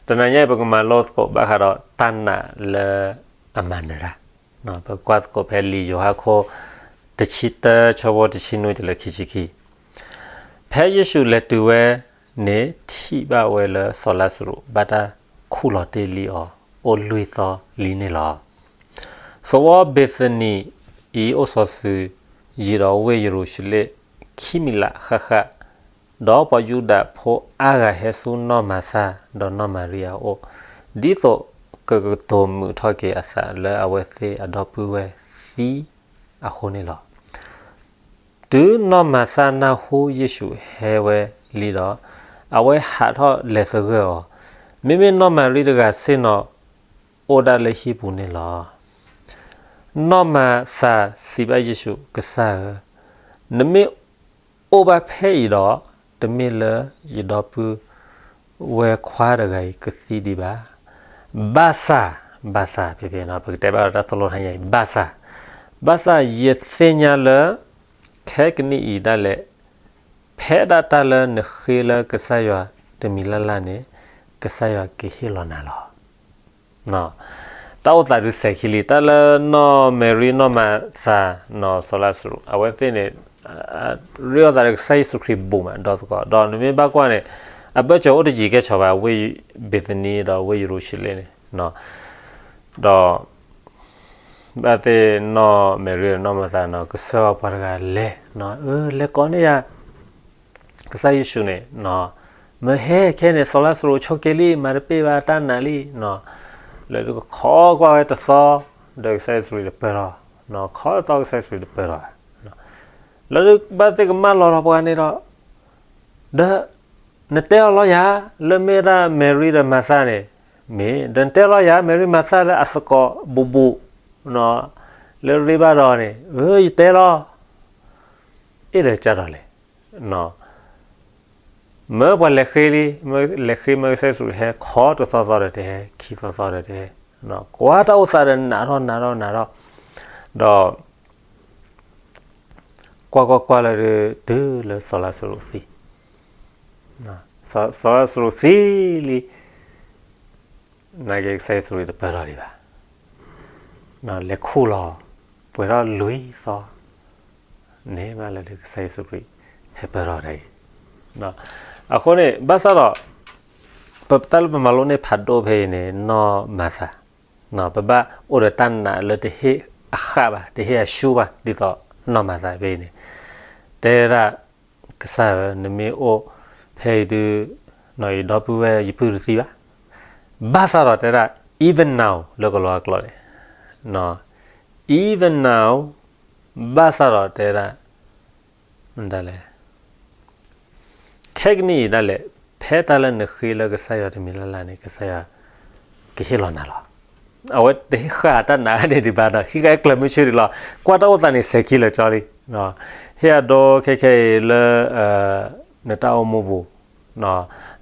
တနံၤညါအံၤ ပကမၤလိသကိးဘၣ်ဃးဒီးတၢ်နာ်လၢအမၤနၢၤတၢ်, ပကကွၢ်သကိးဖဲလံာ်ယိၤဟၣ်ခိၣ်တဆံတၢ ဆၢဖိတဆံနွံတုၤလၢခံဆံခံ, ဖဲယ့ၣ်ၡူးလဲၤတုၤဝဲန့ၣ် ထံၣ်ဘၣ်ဝဲလၢစီၤလါစရူး ဘၣ်တၢ်ခူၣ်လီၤတ့ၢ်လံအီၤ အိၣ်လွံၢ်သီလံန့ၣ်လီၤ. သဝီဘ့ၤသနံၤအံၤ အိၣ်စီၤစုၤယံၤဒီးဝ့ၢ်ယရူၤၡလ့ၣ် ခံမံးလးဃၣ်ဃၣ်, ဒီးပှၤယူဒၤဖိအါဂၤဟဲဆူနီၢ်မၤသၣ် ဒီးနီၢ်မၤရံအအိၣ်, ဒ်သိးကကတိၤမုာ်ထီၣ်က့ၤအသးလၢအဝဲသ့ၣ်အဒီပုၢ်ဝဲၢ်သံအဃိန့ၣ်လီၤ. တုၤနီၢ်မၤသၣ်နၢ်ဟူယ့ၣ်ၡူးဟဲဝဲလံဒီး, အဝဲဟးထီၣ်လဲၤသဂၢၢ်အီၤ, မ့မ့ၢ်နီၢ်မၤရံတဂၤဆ့ၣ်နီၤ အိၣ်ဒၣ်လၢဟံၣ်ပူၤန့ၣ်လီၤ. နီၢ်မၤသၣ်စံးဘၣ်ယ့ၣ်ၡူး, ကစၢ်ဧၢ, နမ့ၢ်အိၣ်ဘၣ်ဖဲအံၤဒီး, တမ့ၢ်လၢယဒီပုၢ်ဝဲၢ်ခွါတဂၤအံၤကသံဒံးဘၣ်. ဘၣ်ဆၣ်, ဘၣ်ဆၣ်, ဖဲဖဲ ပကတဲဘၣ်ဒီးတၢ်သိၣ်လိတဟါညါအံၤ, ဘၣ်ဆၣ်, ဘၣ်ဆၣ်ယသ့ၣ်ညါလၢ ခဲကနံၣ်အံၤဒၣ်လဲာ် ဖဲဒၣ်တၢ်လၢနဃ့လၢကစၢ်ယွၤတမံၤလၢ်လၢ်န့ၣ်, ကစၢ်ယွၤကဟ့ၣ်လီၤနၤလီၤ. တၢ်အိၣ်သးဒုးစဲၤခံလံ, တၢ်လၢနီၢ်မၤရံ နီၢ်မၤသၣ် နီၢ်စီၤလါစရူး အဝဲသ့ၣ်န့ၣ် ရ့လိာ်သးဒီးကစၢ်ယ့ၣ်ၡူးခရံာ်ဘူးမး ဒီသကိး, ဒီးနမ့ၢ်ဘၣ်ကွၢ်န့ၣ် အဘၢၣ်စၢၤအိၣ်တယံၤကဲၣ်ဆိးဘၣ် ဝ့ၢ်ဘ့ၤသနံဒီးဝ့ၢ်ယရူၤၡလ့ၣ်န့ၣ်, ဒီး ဘၣ်သ့ၣ်နီၢ်မၤရံ နီၢ်မၤသၣ်န့ၣ် ကဆှၢအီၤပှၤတဂၤလဲၤ, လဲၤကိးန့ၢ်ယၤ ကစၢ်ယ့ၣ်ၡူးန့ၣ်, မ့ၢ်ဟဲခဲန့ၣ် စီၤလါစရူးဆိးက့လံ, မၤတပ့ၢ်ဘၣ် တၢ်နာ်လံ, လၢဒုးကခိးကွၢ်ဝဲတသီ, ဒီးကစၢ်ယ့ၣ်ၡူးတပၢၢ်ထီၣ်, ခိးတသီကစၢ်ယ့ၣ်ၡူးတပၢၢ်ထီၣ်ဘၣ်, လၢဒုးဘၣ်သ့ၣ်ကမၢလီၤဒီးပှၤန့ၣ်ဒီး, ဒီး နတဲအီၤလီၤယၤ, လၢမ့ၢ်ဒၣ်မၤရံဒီးမၤသၣ်န့ၣ်, မ့ၢ်ဒီးနတဲလီၤယၤ မၤရံမၤသၣ်လၢအသကိးဘူးဘူး လၢရ့ဘၣ်ဒီးန့ၣ်, အၢ ယတဲလီၤ, အ့ၣ်ဒီးကၢ်ဒီးလဲၣ်, မ့ၢ်ပှၤလဲၤဃ့လံ, လဲၤဃ့မ့ၢ်ကစၢ်ယ့ၣ်ၡူးဟဲ ခိးတသီသီဒီးတဟဲ, ခံသီသီဒီးတဟဲ, ကွၢ်တၢ်အိၣ်သးဒီးနာ်ထီၣ်နာ်ထီၣ်နာ်ထီၣ်, ဒီး ကွၢ်ကွၢ်ကွၢ်လၢဒုးတုၤလၢစီၤလါစရူးသံ, စီၤလါစရူးသံလံ, နာ်က့ကစၢ်ယ့ၣ်ၡူးခရံာ်တပၢၢ်ထီၣ်ဒံးဘၣ်, လဲၤခူၣ်လီၤ, ပှဲၤထီၣ်လွံၢ်သီ, န့ၣ်ဘၣ်လၢဒုးကစၢ်ယ့ၣ်ၡူးခရံာ် ဟဲပၢၢ်ထီၣ်တၢ်အံၤ, အဃိန့ၣ် ဘၣ်ဆၣ်ဒီး ပတၢ်လၢပမၤလိန့ၢ်ဖးဒိၣ်ဖဲအံၤန့ၣ် နီၢ်မၤသၣ်, ပဘၣ်အိၣ်ဒီးတၢ်နာ်လၢတဟ့ၣ်အဃၣ်ဘၣ် တဟ့ၣ်အရှုံးဘၣ် ဒ်သိးနီၢ်မၤသၣ်ဖဲအံၤန့ၣ်, တဲဒၣ် ကစၢ်ဧၢ နမ့ၢ်အိၣ်ဖဲအံၤဒုး ယဒီပုၢ်ဝဲၢ်ယပုၢ်တသံဘၣ်, ဘၣ်ဆၣ်ဒီးတဲဒၣ် even now လၢကလီကလီန့ၣ်, even now ဘၣ်ဆၣ်ဒီးတဲဒၣ် မတၤလဲၣ် ခဲကနံၣ်အံၤဒၣ်လဲာ် ဖဲတၢ်လၢနဃ့လၢကစၢ်ယွၤတမံၤလၢ်လၢ်န့ၣ် ကစၢ်ယွၤကဟ့ၣ်လီၤနၤလီၤ. အဝဲတဟ့ၣ်ဃၣ်တၢ်နာ်န့ၣ်ဒံးဘၣ်ဒီး ဟံးဃာ်ကျၢၤမုၢ်ဆ့ၣ်ဒံးလီၤ. ကွၢ်တၢ်အိၣ်သးန့ၣ် စဲၤခံလၢာ်ကၠီလံ. ဟ့ၣ်အဒိခဲခဲအံၤလၢ နတၢ်အိၣ်မူပူၤ,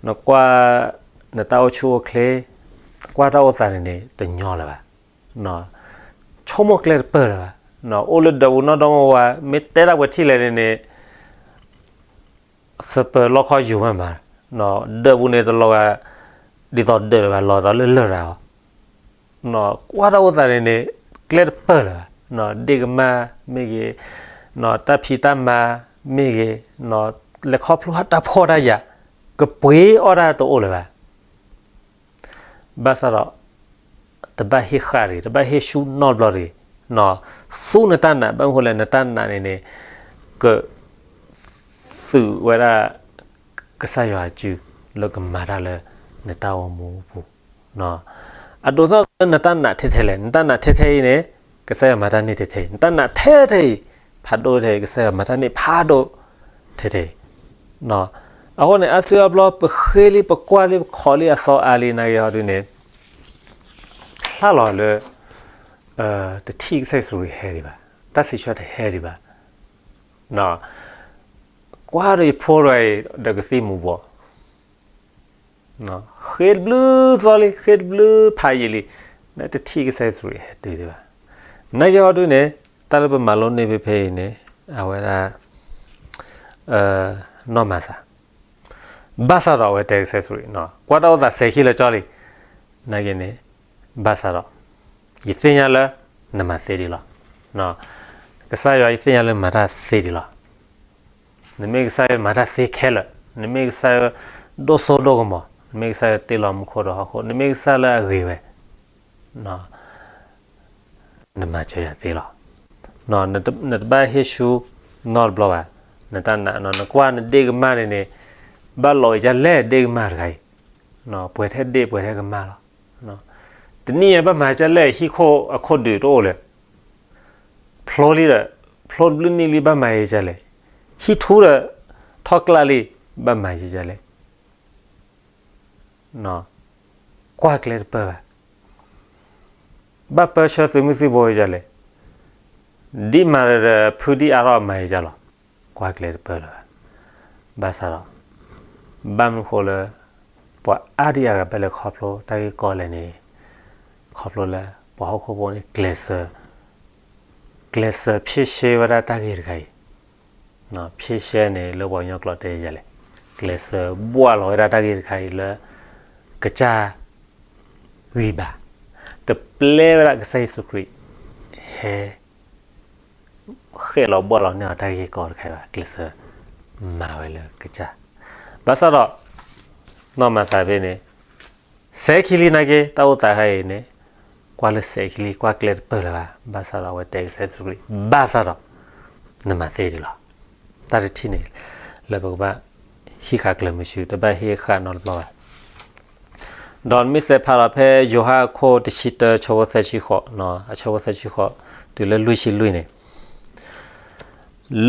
နကွၢ် နတၢ်အိၣ်ဆူၣ်အိၣ်ချ့, ကွၢ်တၢ်အိၣ်သးန့ၣ်န့ၣ် တညီလၢၤဘၣ်. ဆိကမိၣ်ကျဲတပၢၢ်လၢၤဘၣ်. အိၣ်လၢဒၢးပူၤနီၢ်ဒီမါဝၤ မ့ၢ်တဲဒၣ်ပှဲၤထံၣ်လဲၣ်န့ၣ်န့ၣ် သပၢၤလီခီယူၤမးမး, ဒၢးပူၤန့ၣ်တလီၤဂာ် ဒ်သိးဒၢးလၢၤဘၣ် လီၤသးလၢလၢၢ်ရၤအီၤ. ကွၢ်တၢ်အိၣ်သးန့ၣ်န့ၣ် ကျဲတပၢၢ်လၢၤဘၣ်. ဒ့ၣ်ကမၢ်မ့ၢ်ဂ့ၤ, တၢ်ဖံးတၢ်မၤမ့ၢ်ဂ့ၤ, လဲၤခီဖျိတၢ်ဖှီၣ်တၢ်ယာ် ကပှ့ၤအီၣ်တၢ်တအိၣ်လၢၤဘၣ်. ဘၣ်ဆၣ်ဒီး တဘၣ်ဟ့ၣ်ဃာ်တဂ့ၤ, တဘၣ်ဟ့ၣ်ရှူနီတဘျီတဂ့ၤ. သူနတၢ်နာ် ဘၣ်မနုၤဃိလဲၣ် နတၢ်နာ်န့ၣ်န့ၣ် က သုးဝဲဒၣ် ကစၢ်ယွၤအစု လၢကမၤတၢ်လၢနတၢ်အိၣ်မူပူၤ. အဒိးသန့ၣ်လၢနတၢ်နာ်ထဲထဲလဲၣ်, နတၢ်နာ်ထဲထဲအံၤန့ၣ် ကစၢ်ယွၤမၤတၢ်န့ၢ်ထဲထဲအံၤ, နတၢ်နာ်ထဲထဲအံၤ ဖးဒိၣ်ထဲအံၤ ကစၢ်ယွၤမၤတၢ်န့ၢ်ဖးဒိၣ်ထဲထဲအံၤ. အဃိန့ၣ် အါစုအါဘျီ ပဃ့လံ ပကွၢ်လံ ပခိးလံအသီအါလံ နာ်က့ဟီဒုန့ၣ် ဖျါလီၤလၢ တထံၣ်ကစၢ်ယ့ၣ်ၡူးခရံာ်ဟဲဒံးဘၣ်, တၢ်စံးဆၢတဟဲဒံးဘၣ်. ကွၢ်ဒီးယဖိတဂၤအံၤ ဒီးကသံၣ်မူၤဘှီး ဃ့တဘျုးသီလံ, ဃ့တဘျုးဖးယံာ်လံ, နတထံၣ်ကစၢ်ယ့ၣ်ၡူးခရံာ်ဟဲတုၤဒံးဘၣ်. နာ်က့ဟီဒုန့ၣ် တၢ်လၢပမၤလိန့ၢ်ဖဲဖဲအံၤန့ၣ် အဝဲဒၣ် နီၢ်မၤသၤ ဘၣ်ဆၣ်ဒီးအဝဲတဲကစၢ်ယ့ၣ်ၡူးခရံာ်, ကွၢ်တၢ်အိၣ်သးစဲၤခံလၢာ်ကၠီလံ, နာ်က့န့ၣ်, ဘၣ်ဆၣ်ဒီး, ယသ့ၣ်ညါလၢ, နမၤသ့ဒံးလီၤ. ကစၢ်ယွၤယသ့ၣ်ညါလၢမၤတၢ်သ့ဒံးလီၤ. နမ့ၢ်ကစၢ်ယွၤမၤတၢ်သ့ခဲလၢာ်, နမ့ၢ်ကစၢ်ယွၤဒိၣ်စိဒိၣ်ကမီၤ, နမ့ၢ်ကစၢ်ယွၤတ့လီၤမူခိၣ်ဒီးဟီၣ်ခိၣ်, နမ့ၢ်ကစၢ်လၢအဂ့ၤဝဲ, နမၤစၢၤယၤသ့လီၤ. နတဘၣ်ဟ့ၣ်ဆူနီတဘျီဘၣ်, နတၢ်နာ်, နကွၢ်နဒ့ၣ်ကမၢ်န့ၣ်န့ၣ်, ဘၣ်လီၤအံၤဒ်လဲၣ်ဒ့ၣ်ကမၢ်တဂၤအံၤ, ပှဲၤထဲဒ့ၣ်ပှဲၤထဲကမၢ်လီၤ. တနံၣ်ညါဘၣ်မၤဒ်လဲၣ်ဟံၣ်ခိၣ်အခိၣ်ဒုးတအိၣ်လၢၤ, ဖျိလံဒီး, ဖျိတဘျုးနံၣ်လံဘၣ်မၤဒ်လဲၣ်, ဟံၣ်ထူဒီး, ထီၣ်ကျးလံ, ဘၣ်မၤဒ်လဲၣ် ကွၢ်ကျဲတပၢၢ်ဘၣ်. ဘၣ်ပၢဆှၢသုးမုၢ်သံၣ်ဘိဒ်လဲၣ်, ဒ်မၤဒီးဖုဒံၣ်အါထီၣ်မၤဒ်လဲၣ်လီၤ, ကွၢ်ကျဲတပၢၢ်လၢၤဘၣ်. ဘၣ်ဆၣ်ဒီး, ဘၣ်မနုၤဃိလၢ, ပှၤအါဒံအါဂၤဘၣ်လဲၤခီဖျိတၢ်ဂ့ၢ်ကီလဲၣ်န့ၣ်, ခီဖျိလၢပှၤဟီၣ်ခိၣ်ဖိန့ၣ်ကျဲးစၢး, ကျဲးစၢးဖြေရှင်းဝဲဒၣ်တၢ်ဂ့ၢ်တခါအံၤ ဖြေရှင်းန့ၣ်လၢပှၤကညီကျိာ်တဲယၤလဲၣ်, ကျဲးစၢးဘှၣ်လီၤဝဲဒၣ်တၢ်ဂ့ၢ်တခါအံၤလၢကစၢ်ဂံၢ်ဘါ, တပျဲဝဲဒၣ်ကစၢ်ယ့ၣ်ၡူးခရံာ် ဟဲဃဲၣ်လီၤဘှၣ်လီၤန့ၢ်အီၤတၢ်ဂ့ၢ်ကီတခါအံၤဘၣ်, ကျဲးစၢးမၤဝဲလၢကစၢ်. ဘၣ်ဆၣ်ဒီး, နီၢ်မၤသၤဖဲန့ၣ် စဲးခံလံနာ်က့ တၢ်အိၣ်သးခါအံၤန့ၣ်, ကွၢ်လၢစဲးခံလံ ကွၢ်ကျဲတပၢၢ်လၢၤဘၣ်, ဘၣ်ဆၣ်ဒီးအဝဲတဲကစၢ်ယ့ၣ်ၡူးခရံာ်, ဘၣ်ဆၣ်ဒီး, နမၤသ့ဒံးလီၤ. တၢ်တထံၣ်န့ၣ်, လၢပကဘၣ်ဟံးဃာ်ကျၢၤမုဆူ တဘၣ်ဟ့ၣ်ဃာ်နီတဘျီဘၣ်. ဒီးနမ့ၢ်စဲးဖးဒီးဖဲယိၤဟၣ်အခိၣ်တဆံတၢ ဆၢဖိသၢဆံဃိး, အဆၢဖိသၢဆံဃိး, တုၤလၢလွံၢ်ဆံလွံၢ်န့ၣ်,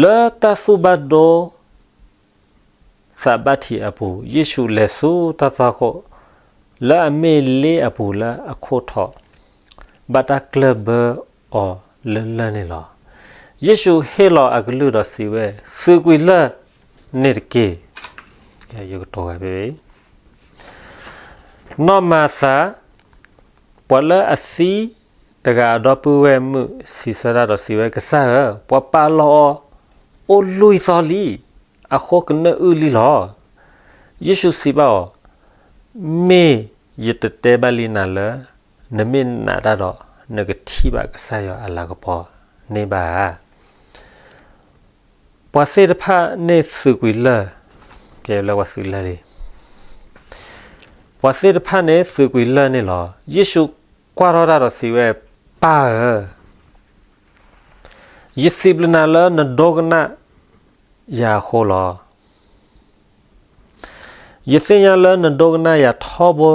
လၢတၢ်သူၣ်ဘၣ်ဒိ သးဘၣ်ထံးအပူၤ, ယ့ၣ်ၡူးလဲၤဆူတၢ်သွၣ်ခိၣ်, လၢအမ့ၢ်လ့အပူၤလၢအခိၣ်ထီး, ဘၣ်တၢ်ကျၢၢ်ဘၢအီၤလၢလၢၢ်န့ၣ်လီၤ. ယ့ၣ်ၡူးဟ့ၣ်လီၤအကလုၢ်ဒီးစံးဝဲ, သုးကွံာ်လၢၢ်န့ၣ်တက့ၢ်. ယကတိၤဝဲဖဲ နီၢ်မၤသၤ, ပှၤလၢအသံတဂၤအဒီပုၢ်ဝဲၢ်မုၣ်စံးဆၢတၢ်ဒီးစံးဝဲ, ကစၢ်ဧၢ, ပှၤပာ်လီၤအီၤအိၣ်လွံၢ်သီလံ, အဃိကနၢၣ်အုၣ်လံလီၤ. ယ့ၣ်ၡူးစံးဘၣ်အီၤ, မ့ၢ်ယတတဲဘၣ်လံနၤလၢ နမ့ၢ်နာ်တၢ်ဒီး နကထံၣ်ဘၣ်ကစၢ်ယွၤအလၤကပီၤန့ၣ်ဘၣ်ဧါ. ပှၤသ့ၣ်တဖၣ်န့ၣ်သုးကွံာ်လၢၢ်, ကဲလၢပှၤသုးလၢၢ်လံ. ပှၤသ့ၣ်တဖၣ်န့ၣ်သုးကွံာ်လၢၢ်န့ၣ်လီၤ. ယ့ၣ်ၡူးကွၢ်ထီၣ်တၢ်ဒီးစံးဝဲ, ပၢ်ဧၢ, ယစံးဘျုးနၤလၢနဒိကနၣ်ယၤအဃိလီၤ. ယသ့ၣ်ညါလၢနဒိကနၣ်ယၤထီဘိ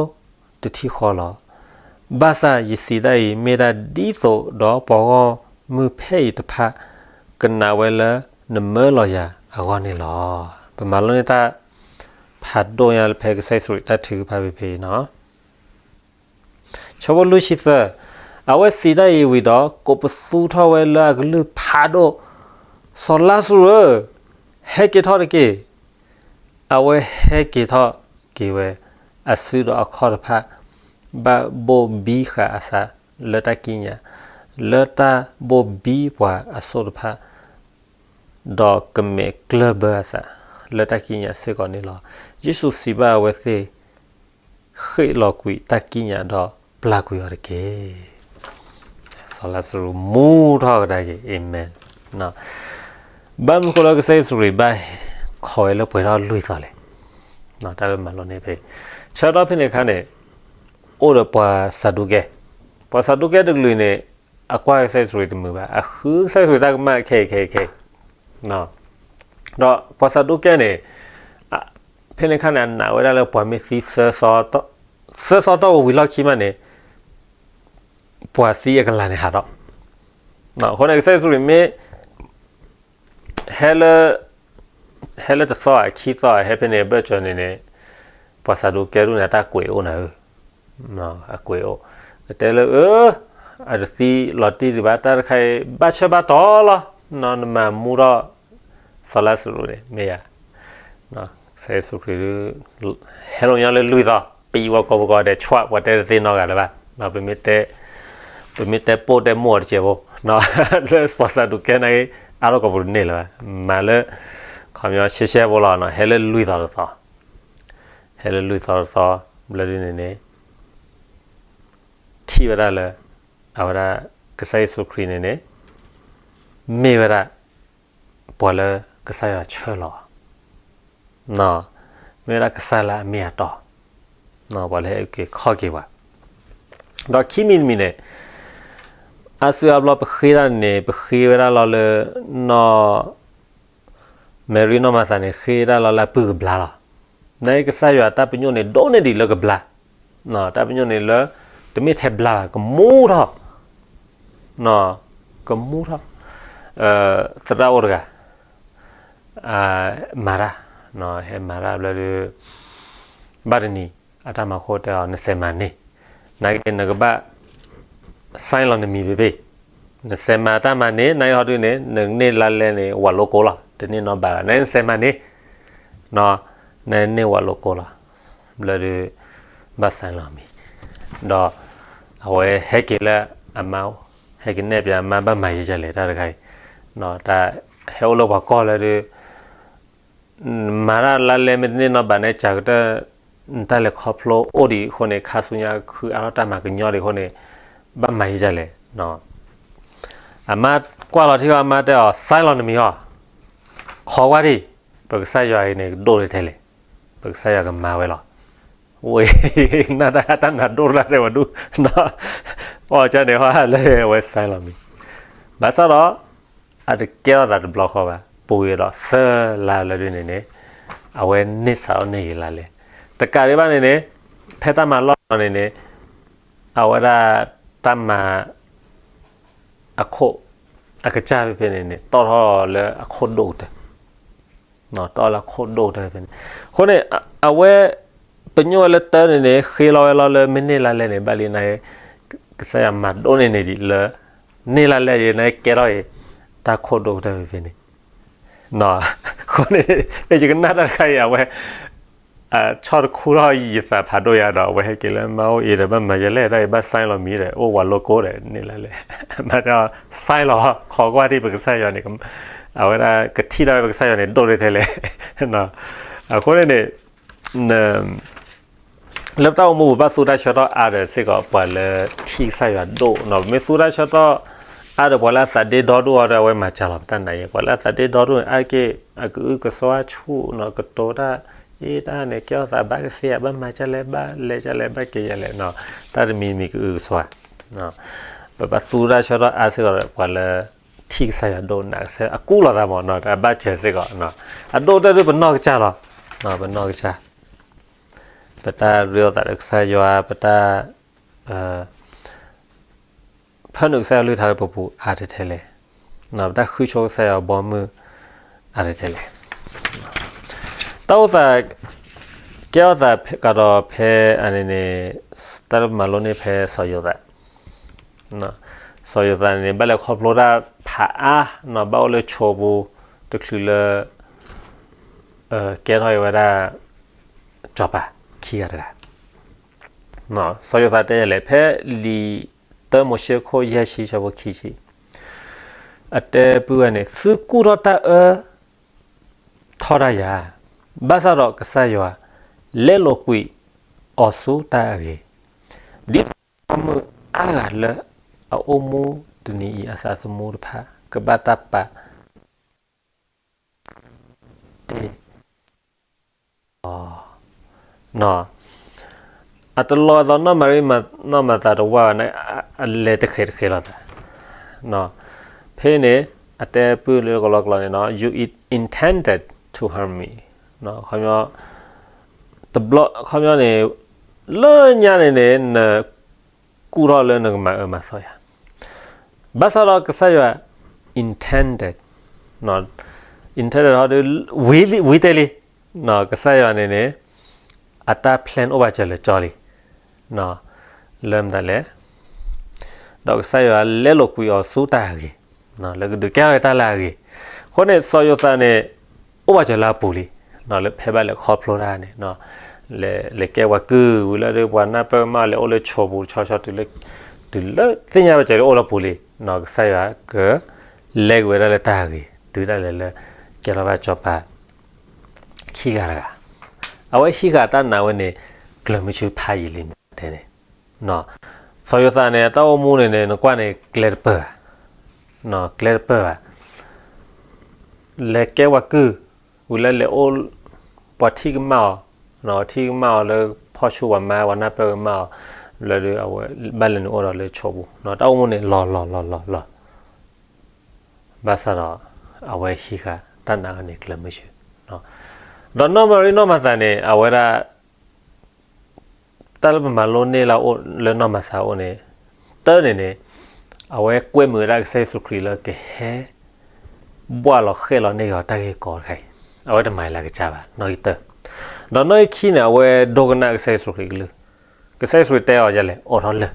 တထံၣ်ဃီလီၤ. ဘၣ်ဆၣ်ယစံးတၢ်အံၤ မ့ၢ်ဒၣ်ဒ်သိးဒီးပှၤဂီၢ်မုၢ်ဖဲအံၤတဖၣ် ကနာ်ဝဲလၢနမၢလီၤယၤအဂီၢ်န့ၣ်လီၤ. ပမၤလိန့ၢ်တၢ်ဖးဒိၣ်ညါလၢဖဲကစၢ်ယ့ၣ်ၡူးခရံာ်တၢ်ထုကဖၣ်ဖဲဖဲအံၤနီၤ. ဆၢဖိလွံၢ်ဆံသၢ, အဝဲစံးတၢ်အံၤဝံၤဒီး ကိးပသူထီၣ်ဝဲလၢအကလုၢ်ဖးဒိၣ်, စီၤလါစရူးဧၢ, ဟဲက့ၤထီၣ်တက့ၢ်. အဝဲဟဲက့ၤထီၣ်က့ၤဝဲ, အစုဒီးအခီၣ်တဖၣ် ဘၣ်ဘိၣ်ဘံဃာ်အသးလၢတၢ်ကံးညာ်, လၢတၢ်ဘိၣ်ဘံပှၤအစိၣ်တဖၣ် ဒီးကမဲာ်ကျၢၢ်ဘၢအသး လၢတၢ်ကံးညာ်စ့ၢ်ကီးန့ၣ်လီၤ. ယ့ၣ်ၡူးစံးဘၣ်အဝဲသ့ၣ်, ဃ့ၣ်လီၤကွံာ်တၢ်ကံးညာ်ဒီးပျၢ်ကွံာ်အီၤတက့ၢ်. စီၤလါစရူးမူထီၣ်ကဒါက့ၤ, အၤမ့ၣ်. ဘၣ်မနုၤဃိလၢကစၢ်ယ့ၣ်ၡူးခရံာ်ဘၣ်ခိးဝဲလၢပှဲၤထီၣ်လွံၢ်သီလဲၣ်. တၢ်လၢမၤလိန့ၢ်ဖဲ ဆၢကတီၢ်ဖဲန့ၣ်အခါန့ၣ် အိၣ်ဒီးပှၤစၤဒူးကဲ, ပှၤစၤဒူးကဲတကလုာ်န့ၣ် အကွၢ်ကစၢ်ယ့ၣ်ၡူးခရံာ်တမုာ်ဘၣ်, အဃုကစၢ်ယ့ၣ်ၡူးခရံာ်တၢ်ကမၣ်ခဲအံၤခဲအံၤခဲအံၤ, ဒီးပှၤစၤဒူးကဲန့ၣ် ဖဲန့ၣ်အခါန့ၣ် အနာ်ဝဲဒၣ်လၢပှၤမ့ၢ်သံ သၢသီတီၢ်ဝံၤလီၢ်ခံမးန့ၣ် ပှၤသံအကလၤန့ၣ်ဟးထီၣ်, အဃိန့ၣ် ကစၢ်ယ့ၣ်ၡူးခရံာ်မ့ၢ် ဟဲလၢ ဟဲလၢတသီဧါခံသီဧါ ဟဲဖဲန့ၣ်ဘၢၣ်စၢၤန့ၣ်န့ၣ် ပှၤစၤဒူးကဲဒၣ်န့ၣ် အတၢ်ကွဲးအိၣ်နၤဧၢ, အကွဲးအိၣ်, ကတဲလၢ အတသံလီၤတံၢ်ဒံးဘၣ် တၢ်တခါအံၤ ဘၣ်ဆၢဘၣ်တီၤလီၤ, နမၤမူထီၣ် စီၤလါစရူးန့ၣ် မ့ၢ်ယၤ ကစၢ်ယ့ၣ်ၡူးခရံာ် ဟဲလီၤညီလၢလွံၢ်သီ ပံဝဲကိးပကိးဒီး ဆွး ပှၤတဲတသ့နီတဂၤလၢၤဘၣ်, ပမ့ၢ်တဲပိၢ်တဲမိၢ်အီၤတစဲးဖိ, လၢပှၤစၤဒူးကဲန့ၣ် အါထီၣ်ကိးပူၤတန့ၢ်လၢၤဘၣ်, မၤလၢ ခီပညီရှဲရှဲဖိလီၤ, ဟဲလၢလွံၢ်သီတသီ, ဟဲလၢလွံၢ်သီတသီ ဘျီဒုန့ၣ်န့ၣ် ထံၣ်ဝဲဒၣ်လၢ အဝဲဒၣ် ကစၢ်ယ့ၣ်ၡူးခရံာ်န့ၣ်န့ၣ် မ့ၢ်ဝဲဒၣ် ပှၤလၢကစၢ်ယွၤဆှၢလီၤ မ့ၢ်ဝဲဒၣ်ကစၢ်လၢအမ့ၢ်အတီ, ပှၤလၢဟဲအုၣ်က့ၤခီၣ်က့ၤပှၤ, ဒီးခံမံၤတမံၤန့ၣ် အါစုအါဘျီပဃ့ဒၣ်န့ၣ် ပဃ့ဝဲဒၣ်လီၤလၢ နီၢ် မဲရံနီၢ်မၤသၤန့ၣ် ဃ့ဒၣ်လီၤလၢအပုၢ်ကဘျါလီၤ. နကစၢ်ယွၤတၢ်ပညိၣ်န့ၣ် ဒိၣ်န့ၢ်ဒံးလၢကဘျါ, တၢ်ပညိၣ်န့ၣ်လၢ တမ့ၢ်ထဲဘျါဘၣ် ကမူထီၣ် ကမူထီၣ်, သရၣ်အိၣ်တဂၤ မၤတၢ်, ဟဲမၤတၢ်ဘျီဒီး ဘၣ်တနံၤ အတၢ်မၤခိၣ်တဲအီၤ နစဲးမၤန့ၢ်, နက့နကဘၣ် sign လီၤနမံၤဖဲဖဲ, နစဲးမၤတၢ်မၤန့ၢ် နဟီဒုန့ၣ် နန့ၢ်လါလဲန့ၣ် ဝးလိကိလီၤ တန့ၢ်နီဘးဘၣ် နစဲးမၤန့ၢ်, နန့ၢ်ဝးလိကိလီၤ, ဘျီဒီး ဘၣ် sign လီၤမံၤ, ဒီး အဝဲဟဲက့ၤလၢအမါအိၣ်, ဟဲက့ၤနဲၣ်ပၠးအမါဘၣ်မၤယံာ်ဒ်လဲၣ်တၢ်တခါအံၤ, တၢ်ဟဲအိၣ်လၢပှၤကီၢ်လၢဒီး မၤတၢ်လါလဲမ့ၢ်တန့ၢ်နီဘးန့ၣ် ကၢ်ကတၢၢ် နတၢ်လဲၤခီဖျိအိၣ်ဒံးအဃိန့ၣ် ခါဆူညါခုအါထီၣ်တၢ်မၤကညီဒံးအဃိန့ၣ် ဘၣ်မၤယံာ်ဒ်လဲၣ်, အမါကွၢ်လီၤထံအီၤ အမါတဲအီၤ sign လီၤနမံၤဟီ, ခိးကွၢ်ဒံး, ပကစၢ်ယွၤအံၤန့ၣ် ကဒိၣ်ထဲထဲလဲၣ်, ပကစၢ်ယွၤကမၤဝဲလီၤ, ဝဲ နတၢ်တၢ်နးဒိၣ်တၢ်တဲဝဲဒူၣ်, အီၣ်ကၢန့ၣ်ဟီလၢဝဲ sign လီၤမံၤ, ဘၣ်ဆၣ်ဒီး အတကဲထီၣ်သးတဘျီဃီဘၣ် ပူၤကွံာ်ဒီးသၢလါလၢဒ်န့ၣ်န့ၣ် အဝဲန့ၢ်စးထီၣ်န့ၢ်ဂ့ၤလါလဲ, တကးဒံးဘၣ်န့ၣ်န့ၣ် ဖဲတၢ်မၤလီၢ်လီၤန့ၣ်န့ၣ် အဝဲဒၣ်တၢ်မၤ အခိၣ် အကစၢ်ဖဲဖဲန့ၣ်န့ၣ် တီၣ်ထီၣ်လၢအခိၣ်ဒိၣ်ကတၢၢ်, တီၣ်လၢအခိၣ်ဒိၣ်ကတၢၢ်ဖဲန့ၣ်, အဃိန့ၣ် အဝဲ ပညိၣ်ဝဲလၢတၢ်န့ၣ်န့ၣ် ဃ့လီၤဝဲလီၤလၢမ့ၢ်န့ၢ်လါလဲန့ၣ် ဘၣ်လံန ကစၢ်ယွၤမၤဒိၣ်န့ၢ်န့ၣ်ဒံးလၢ န့ၢ်လါလဲအံၤ နကဲထီၣ်အံၤ တၢ်ခိၣ်ဒိၣ်ကတၢၢ်ဖဲဖဲန့ၣ်, အဃိန့ၣ် ယကနၣ်တၢ်တခါအံၤ အဝဲ ဆီတခူထီၣ်ယသးဖးဒိၣ်ယါဒီး အဝဲဟဲက့ၤလၢမါအိၣ်အံၤဒီး ဘၣ်မၤယလဲၣ် တၢ်အံၤဘၣ် sign လီၤမံၤဒီး အိၣ်ဝးလိကိဒီး န့ၢ်လါလဲ, မၤတၢ် sign လီၤ ခိးကွၢ်ဒံးပကစၢ်ယွၤန့ၣ် အဝဲဒၣ်ကထံၣ်တၢ်ဝဲပကစၢ်ယွၤန့ၣ် ဒိၣ်ထဲထဲလဲၣ်, အဃိန့ၣ်န့ၣ် လၢပတၢ်အိၣ်မူပူၤ ဘၣ်သူတၢ်ဆၢကတီၢ်အါဒီးစ့ၢ်ကီး ပှၤလၢထံၣ်ကစၢ်ယွၤဒိၣ်နီၤ, ပမ့ၢ်သူတၢ်ဆၢကတီၢ်အါဒီး ပှၤလၢအသးဒ့ဒီဒိၣ်အီၤဒီး အဝဲမၤစှၤလီၤ ပတၢ်နာ်ယဲ, ပှၤလၢအသးဒ့ဒီဒိၣ်န့ၣ် အါတက့ၢ် အကအုကစွါဆူၣ်နီၤ, ကတိၤတၢ် အ့ တၢ်န့ၣ် ကဲထီၣ်သးဘၣ်ကသ့ဧါ, ဘၣ်မၤဒ်လဲၣ်, ဘၣ်လဲၤဒ်လဲၣ်, ဘၣ်က့ၤဒ်လဲၣ်နီၤ, တၢ်တမံၤမံၤကအုကစွါ, ပဘၣ်သူတၢ်ဆၢကတီၢ်အါစ့ၢ်ကီးဒီး ပှၤလၢထံၣ်ကစၢ်ယွၤဒိၣ်နာ်ကစၢ်ယွၤ အကူၣ်လီၤသးမးနီၤ, အဘၣ်စၢၤစ့ၢ်ကီး, အဒိၣ်ကတၢၢ်ဒုးပနီၢ်ကစၢ်လီၤ, ပနီၢ်ကစၢ် ပတၢ်ရ့လိာ်သးဒီးကစၢ်ယွၤ, ပတၢ် ဖၢနုာ်ကစၢ်ယွၤကလုၢ်ကထါလၢပပူၤအါထဲထဲလဲၣ်, ပတၢ်ဃုဆိကစၢ်ယွၤဘီမုၢ်အါထဲထဲလဲၣ်, တၢ်အိၣ်သး ကဲထီၣ်သးကဒီးဖဲအန့ၣ်န့ၣ် တၢ်လၢပမၤလိန့ၢ်ဖဲစီၤယိၤသး, စီၤယိၤသးန့ၣ် ဘၣ်လဲၤခီဖျိတၢ်ဖးအါနီၤ, ဘၣ်အိၣ်လၢဆိပူၤတချုးလၢ ကဲထီၣ်အံၤဝဲဒၣ် စီၤပၤခံဂၤတဂၤ, စီၤယိၤသးတဲလဲၣ် ဖဲလံာ်တၢမိၤၡ့ခိၣ်ယဲၢ်ဆံဆၢဖိခံဆံ, အတဲပုၢ်ဝဲၢ်န့ၣ် သုကူၣ်ထီၣ်တၢ်အၢထီဒါယၤ, ဘၣ်ဆၣ်ဒီးကစၢ်ယွၤ လဲလိာ်ကွံာ်အီၤဆူတၢ်အဂ့ၤ, ဒ်သိးပိာ်မုၣ်အါဂၤလၢအအိၣ်မူတနံၤအံၤ အသးသမူတဖၣ် ကဘၣ်တၢ်ပာ်တ့ၢ် အတလီၤဂာ်သီနီၢ်မၤရံ နီၢ်မၤသၤတဝၢ်ဘၣ်န့ၣ် အလဲၤတဃဲးတဃဲးလိာ်သး, ဖဲန့ၣ် အတဲပုၢ်လၢကလီကလီန့ၣ်နီၤ you intended to harm me, တဘျီ ခီပညီန့ၣ် လၢညါန့ၣ်န့ၣ် နကူၣ်ထီၣ်လၢနကမၤအၢမၤသီယၤ, ဘၣ်ဆၣ်ဒီးကစၢ်ယွၤ intended, intended ဟီဒီး ဝံၤတဲလံ, ကစၢ်ယွၤန့ၣ်န့ၣ် အတၢ် plan အိၣ်ဘၣ်စၢၤလၢကၠီလံ, လၢမတၤလဲၣ်, ဒီးကစၢ်ယွၤလဲလိာ်ကွံာ်အီၤဆူတၢ်အဂ့ၤ, လၢကဒုးကဲထီၣ်တၢ်လၢအဂ့ၤ, အဃိန့ၣ် စီၤယိၤသးန့ၣ် အိၣ်ဘၣ်စၢၤလၢအပူၤလံ, လၢဖဲဘၣ်လဲၤခီဖျိတၢ်န့ၣ် လဲၤကဲပှၤကုၢ်ဝံၤလၢ ပှၤနၢ်ပၢၢ်ကမၣ်လဲၤအိၣ်လၢဆိပူၤတဆီဆီ တုၤလၢသ့ၣ်ညါဘၣ်စၢၤလၢအိၣ်လၢပူၤလံ, ကစၢ်ယွၤက လဲက့ၤဝဲဒၣ်လၢတၢ်အဂ့ၤ တုၤဒၣ်လဲာ်လၢ ကဲထီၣ်ဘၣ်စီၤပၤ ခံဂၤတဂၤ, အဝဲဟံးဃာ်တၢ်နာ်ဝဲန့ၣ် ကျၢၤမုဆူဖးယံာ်လံမ့ၢ်တဲန့ၣ်, စီၤယိၤသးန့ၣ် အတၢ်အိၣ်မူန့ၣ်န့ၣ် နကွၢ်န့ၣ် ကျဲတပၢၢ်ဘၣ်, ကျဲတပၢၢ်ဘၣ်. လဲၤကဲပှၤကုၢ်, ဝံၤလၢလဲၤအိၣ်, ပှၤထံၣ်ကမၣ်အီၤ, ထံၣ်ကမၣ်အီၤလၢဖီၣ်ဆူၣ်ပှၤမါ ပှၤနၢ်ပၢၢ်ကမၣ်အီၤ, ဘျီဒီးအဝဲဘၣ်လဲၤနုာ်အိၣ်ဒီးလၢဆိးပူၤ, တၢ်အိၣ်မူန့ၣ်လီၤလီၤလီၤလီၤလီၤ. ဘၣ်ဆၣ်ဒီး အဝဲဟံးဃာ်တၢ်နာ်ဝဲန့ၣ်ကျၢၤမုဆူ, ဒီးနီၢ်မၤရံနီၢ်မၤသးန့ၣ် အဝဲဒၣ် တၢ်လၢပမၤလိန့ၢ်လၢအအိၣ်လၢနီၢ်မၤသးအအိၣ်န့ၣ်, တၢ်န့ၣ်န့ၣ် အဝဲကွဲမုာ်ဝဲဒၣ်ကစၢ်ယ့ၣ်ၡူးခရံာ်လၢကဟဲ ဘှၣ်လီၤဃဲၣ်လီၤန့ၢ်က့ၤအီၤတၢ်ဂ့ၢ်ကီတခါအံၤ, အဝဲတမၤလၢကစၢ်ဘၣ် နီၣ်ဂံၢ်တၢၢ်. ဒီးနီၣ်ဂံၢ်ခံန့ၣ် အဝဲဒိကနၣ်ကစၢ်ယ့ၣ်ၡူးခရံာ်ကလုၢ်, ကစၢ်ယ့ၣ်ၡူးခရံာ်တဲအီၤဒ်လဲၣ်, အိးထီၣ်လၢၢ်,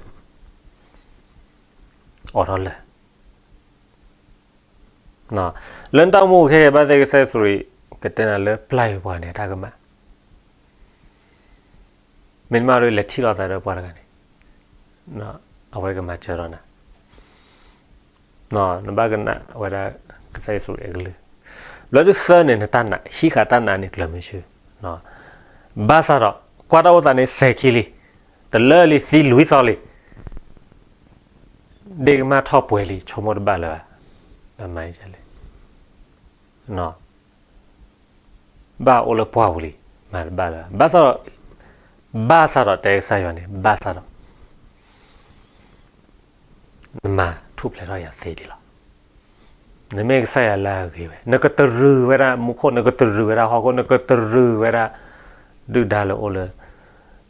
အိးထီၣ်လၢၢ် လၢနတၢ်အိၣ်မူခဲအံၤ ဘၣ်သ့ၣ်ကစၢ်ယ့ၣ်ၡူးခရံာ် ကတဲနၤလၢပျၢ်ယွၤပှၤန့ၣ် တၢ်ကမၣ်, မ့ၢ်နမၤဒီးလဲၤထံၣ်လိာ်သးဒီးပှၤတဂၤန့ၣ်, အဝဲကမၤစၢၤဒီးနၤ, နဘၣ်ကနၣ်ဝဲဒၣ်ကစၢ်ယ့ၣ်ၡူးခရံာ်အကလုၢ်. ဘျီဒုးသၢန့ၣ် နတၢ်နာ် ဟံးဃာ်တၢ်နာ်န့ၣ်ကျၢၤမုဆူ, ဘၣ်ဆၣ်ဒီး ကွၢ်တၢ်အိၣ်သးန့ၣ်စဲၤခံလံ, တလၢလံ သံလွံၢ်သီလံ ဒ့ၣ်ကမၣ်ထီၣ်ပှဲၤလံ ဆိကမိၣ်တဘၣ်လၢၤဘၣ်, ဘၣ်မၤဒ်လဲၣ်, ဘၣ်အိၣ်လၢပှၢ်ပူၤလံ, မၤတဘၣ်လၢၤဘၣ်, ဘၣ်ဆၣ်ဒီး, ဘၣ်ဆၣ်ဒီးတဲကစၢ်ယွၤန့ၣ် ဘၣ်ဆၣ်ဒီး နမၤထူၣ်ဖျဲးထီၣ်ယၤသ့ဒံးလီၤ. နမ့ၢ်ကစၢ်ယွၤလၢအဂ့ၤဝဲ, နကတရံးဝဲဒၣ်မူခိၣ်, နကတရံးဝဲဒၣ်ဟီၣ်ခိၣ်, နကတရံးဝဲဒၣ် ဒုၣ်ဒါလၢအိၣ်လၢ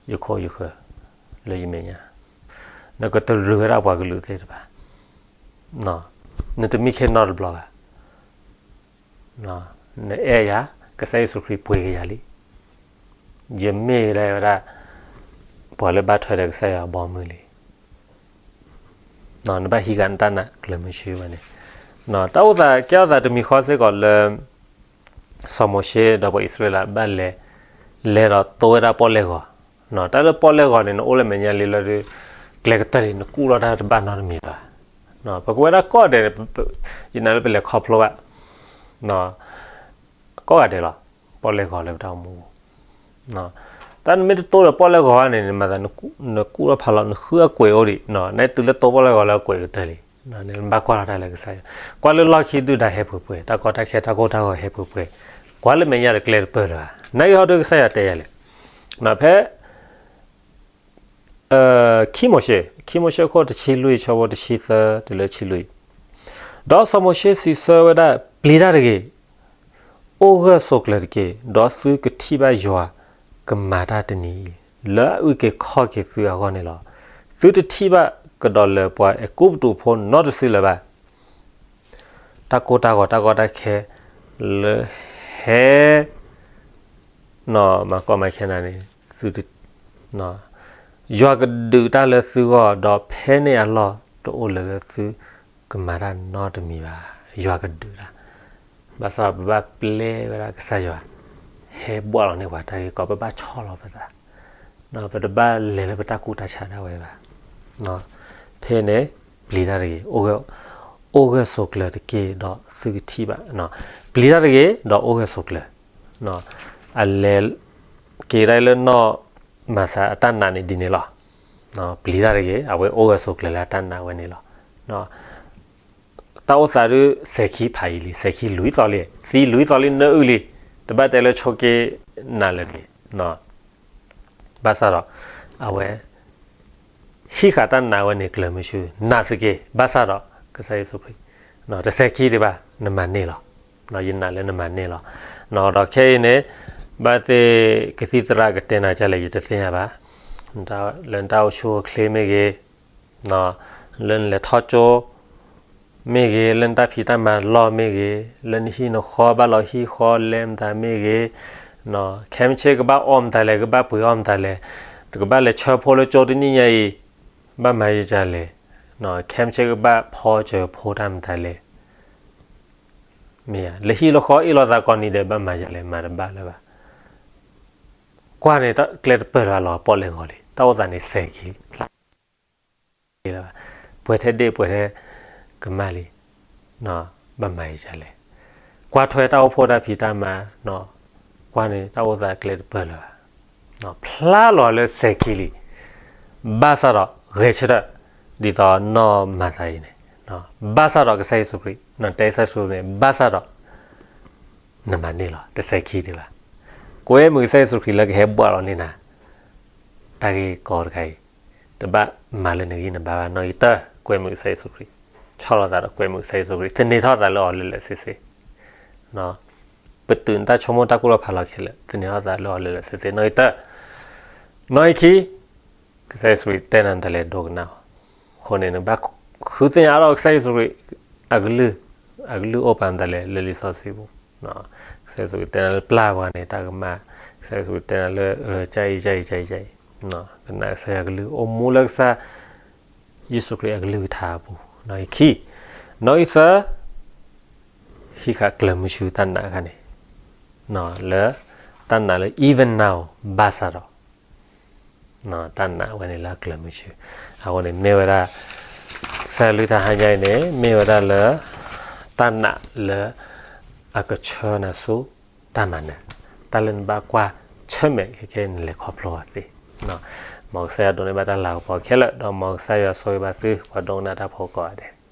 ယခိၣ်ယဃၢၤ လၢယမဲာ်ညါ, နကတရံးဝဲဒၣ်ပှၤကလုာ်သ့ၣ်တဖၣ်, နတမံခ့နီတဘျီဘၣ်. နအဲၣ်ယၤ, ကစၢ်ယ့ၣ်ၡူးခရံာ်ပှ့ၤက့ၤယၤလံ. ယမ့ၢ်ဒၣ်ဝဲဒၣ် ပှၤလၢဘၣ်ထွဲဒီးကစၢ်ယွၤအဘီအမုၢ်လံ. နဘၣ်ဟံးဃာ်နတၢ်နာ်ကျၢၤမုဆူဝဲန့ၣ်, တၢ်အိၣ်သးကဲထီၣ်သးတမံၤဃီစ့ၢ်ကီးလၢ စီၤမိၤၡ့ဒီးပှၤအံၣ်စရ့လးဘၣ်လဲၤ, လဲၤဒီးတိဝဲဒၣ်ပီၣ်လဲၣ်ဂီၤ, တၢ်လၢပီၣ်လဲၣ်ဂီၤန့ၣ် နအိၣ်လၢမဲာ်ညါလံလီၤဒီး ကျဲကတၢၢ်လံ နကူၣ်ထီၣ်တၢ်တဘၣ်နီတမံၤဘၣ်. ပကဝဲဒၣ်ကိးဂၤဒဲး, ယနာ်လၢပလဲၤခီဖျိဘၣ် ကိးဂၤဒဲးလီၤ, ပီၣ်လဲၣ်ဂီၤလၢပတၢ်အိၣ်မူပူၤ, တၢ်နမ့ၢ်တတိဒီးပီၣ်လဲၣ်ဂီၤဘၣ်န့ၣ် နမၤသး နကူၣ်ထီၣ်ဖးလီၤ နဃုအကွဲးအိၣ်ဒံး, နတုၤလၢတိပီၣ်လဲၣ်ဂီၤလၢအကွဲးကတၢၢ်လံ, နဘၣ်ကွၢ်ထီၣ်တၢ်လၢကစၢ်ယွၤ, ကွၢ်လၢလီၢ်ခံဒုၣ်ဒါဟဲပှဲၤပှဲၤ, တၢ်ကီတၢ်ခဲ တၢ်ကိၢ်တၢ်ဂီၤဟဲပှဲၤပှဲၤ, ကွၢ်လၢမဲာ်ညါဒီးကျဲတပၢၢ်လၢၤဘၣ်. နာ်က့ဟီဒုကစၢ်ယွၤတဲယၤလဲၣ်, ဖဲ ခံမိၤၡ့, ခံမိၤၡ့အခိၣ်တဆံလွံၢ် ဆၢဖိတဆံသၢတုၤလၢဆံလွံၢ်, ဒီးစီၤမိၤၡ့စံးဆၢဝဲဒၣ်, ပျံၤတၢ်တဂ့ၤ, အိၣ်ဂၢၢ်ဆိးကျၢၤတက့ၢ်, ဒီးသုကထံၣ်ဘၣ်ယွၤကမၤတၢ်တနံၤအံၤ လၢအအုၣ်က့ၤခီၣ်က့ၤသုအဂီၢ်န့ၣ်လီၤ. သုတထံၣ်ဘၣ်ကဒီးလၢပှၤအဲၤကူပတူးဖိနီတစုလၢၤဘၣ်. တၢ်ကိၢ်တၢ်ဂီၤ တၢ်ကီတၢ်ခဲ လၢဟဲ မၤကီမၤခဲနၤန့ၣ် သု ယွၤကဒုးတၢ်လၢသုဂီၢ် ဒီးဖဲန့ၣ်အလီၢ်တအိၣ်လၢၤလၢသုကမၤတၢ်နီတမံၤဘၣ်. ယွၤကဒုးတၢ်, ဘၣ်ဆၣ်ပဘၣ်ပျဲဝဲဒၣ်ကစၢ်ယွၤ ဟဲဘှၣ်လီၤန့ၢ်ပှၤတၢ်ဂ့ၢ်ကီ ပဘၣ်ဆီၣ်လီၤပသး, ပတဘၣ်လဲၤလၢပတၢ်ကူၣ်တၢ်ဆးဒၣ်ဝဲဘၣ်. ဖဲန့ၣ် ပျံၤတၢ်တဂ့ၤ, အိၣ်ဂၢၢ်ဆိးကျၢၤတက့ၢ် ဒီးသုကထံၣ်ဘၣ်, ပျံၤတၢ်တဂ့ၤ ဒီးအိၣ်ဂၢၢ်ဆိးကျၢၤ. အလဲၤက့ၤဒၣ်လၢနီၢ်မၤသၤအတၢ်နာ်န့ၣ်ဒ်န့ၣ်လီၤ. ပျံၤတၢ်တဂ့ၤ အဝဲအိၣ်ဂၢၢ်ဆိးကျၢၤလၢအတၢ်နာ်ဝဲန့ၣ်လီၤ. တၢ်အိၣ်သးဒုးစဲၤခံဖးယံာ်လံ, စဲၤခံလွံၢ်သီလံ, သံလွံၢ်သီလံ နအုၣ်လံ, တဘၣ်တဲလၢဆိးက့နၤလၢၤတဂ့ၤ. ဘၣ်ဆၣ်ဒီး အဝဲ ဟံးဃာ်တၢ်နာ်ဝဲန့ၣ်ကျၢၤမုဆူ, နာ်သက့, ဘၣ်ဆၣ်ဒီး ကစၢ်ယ့ၣ်ၡူးခရံာ် တစဲၤခံဒံးဘၣ်, နမၤန့ၢ်လီၤ. ယနာ်လၢနမၤန့ၢ်လီၤ. ဒီးခဲအံၤန့ၣ် ဘၣ်သ့ၣ်ကသံၣ်သရၣ်ကတဲနၤဒ်လဲၣ် ယတသ့ၣ်ညါဘၣ်. လၢနတၢ်အိၣ်ဆူၣ်အိၣ်ချ့မ့ၢ်ဂ့ၤ, လၢနလဲၤထီၣ်ကၠိ မ့ၢ်ဂ့ၤ, လၢနတၢ်ဖံးတၢ်မၤလီၢ်မ့ၢ်ဂ့ၤ, လၢနဟံၣ်နဃီဘၣ်လီၤဟံၣ်ဃီလဲမတၤမ့ၢ်ဂ့ၤ, ခဲမုၢ်ဆ့ၣ်ကဘၣ်အီၣ်မတၤလဲၣ်, ကဘၣ်ပှ့ၤအီၣ်မတၤလဲၣ်, ကဘၣ်လဲၤဆှၢဖိလၢကၠိတနံၣ်ညါအံၤ ဘၣ်မၤဒ်လဲၣ်, ခဲမုၢ်ဆ့ၣ်ကဘၣ်ဖီစၢၤဖိတၢ်မတၤလဲၣ်, မ့ၢ်ဧါ, လၢဟံၣ်လၢဃီအ့ၣ်လိာ်သးကိးနံၤဒဲး ဘၣ်မၤဒ်လဲၣ်, မၤတဘၣ်လၢၤဘၣ်. ကွၢ်န့ၣ် ကျဲတပၢၢ်လၢၤဘၣ်လီၤ, ပီၣ်လဲၣ်ဂီၤလံ, တၢ်အိၣ်သးန့ၣ်စဲၤခံ လၢၤဘၣ်, ပှဲၤထဲဒ့ၣ်ပှဲၤထဲကမၣ်လံ, ဘၣ်မၤဒ်လဲၣ်, ကွၢ်ထွဲတၢ်အိၣ်ဖှိၣ်တၢ်ဖံးတၢ်မၤ, ကွၢ်န့ၣ် တၢ်အိၣ်သးကျဲတပၢၢ်လၢၤဘၣ်. ဖျါလီၤလၢစဲၤခံလံ, ဘၣ်ဆၣ်ဒီးဂဲၤဆၢထၢၣ် ဒ်သိးနီၢ်မၤသၤအံၤန့ၣ်, ဘၣ်ဆၣ်ဒီးကစၢ်ယ့ၣ်ၡူးခရံာ်, တဲကစၢ်ယ့ၣ်ၡူးခရံာ်န့ၣ် ဘၣ်ဆၣ်ဒီး နမၤန့ၢ်လီၤ တစဲၤခံဒံးဘၣ်. ကွဲမုာ်ကစၢ်ယ့ၣ်ၡူးခရံာ်လၢကဟဲဘှါလီၤန့ၢ်နၤ တၢ်ဂ့ၢ်ကီတခါအံၤ, တဘၣ်မၤလၢနဂံၢ်နဘါဘၣ်. နီၣ်ဂံၢ်တၢ, ကွဲမုာ်ကစၢ်ယ့ၣ်ၡူးခရံာ်, ဆီၣ်လီၤသးဒီးကွဲမုာ်ကစၢ်ယ့ၣ်ၡူးခရံာ်, သန့ၤထီၣ်သးလၢအီၤလၢာ်လၢာ်ဆ့ဆ့, ပတုာ်နတၢ်ဆိကမိၣ်တၢ်ကူၣ်လီၤဖးလီၤခဲလၢာ်, သန့ၤထီၣ်သးလၢအီၤလၢာ်လၢာ်ဆ့ဆ့. နီၣ်ဂံၢ်တၢ, နီၣ်ဂံၢ်ခံ, ကစၢ်ယ့ၣ်ၡူးခရံာ်တဲနၤတၢ်လဲၣ်ဒိကနၣ်အီၤ, အဃိန့ၣ် နကဘၣ်ဃုသ့ၣ်ညါဒီးကစၢ်ယ့ၣ်ၡူးခရံာ် အကလုၢ်, အကလုၢ်အိၣ်ပာ်နၤတၢ်လဲၣ်လၢလံာ်စီဆှံပူၤ, ကစၢ်ယ့ၣ်ၡူးခရံာ်တဲနၤလၢပျၢ်ပှၤန့ၣ် တၢ်ကမၣ်, ကစၢ်ယ့ၣ်ၡူးခရံာ်တဲနၤလၢ ကၢ်အံၤ ကၢ်အံၤ ကၢ်အံၤ, ကနၣ်ကစၢ်ယွၤကလုၢ် အိၣ်မူလၢကစၢ် ယ့ၣ်ၡူးခရံာ်အကလုၢ်ကထါအပူၤ, နီၣ်ဂံၢ်ခံ, နီၣ်ဂံၢ်သၢ, ဟံးဃာ်ကျၢၤမုဆူတၢ်နာ်အခါန့ၣ်, လၢ တၢ်နာ်လၢ even now ဘၣ်ဆၣ်ဒီး တၢ်နာ်ဝဲန့ၣ်လၢအကျၢၤမုဆူ, အဃိန့ၣ်မ့ၢ်ဝဲဒၣ် ကစၢ်ယွၤကလုၢ်တၢ်ဟါညါအံၤန့ၣ် မ့ၢ်ဝဲဒၣ်လၢ တၢ်နာ်လၢ အကဆှၢနၤဆူ တၢ်မၤနၢၤ, တၢ်လၢနဘၣ်ကွၢ်ဆၢၣ်မဲာ်ခဲကဲနလဲၤခီဖျိအီၤသ့, မ်ကစၢ်ယွၤဒိးန့ၢ်ဘၣ်တၢ်လၤကပီၤခဲလၢာ် ဒီးမ်ကစၢ်ယွၤဆိၣ်ဂ့ၤဘၣ်သု ပှၤဒိကနၣ်တၢ်ဖိကိးဂၤဒဲး.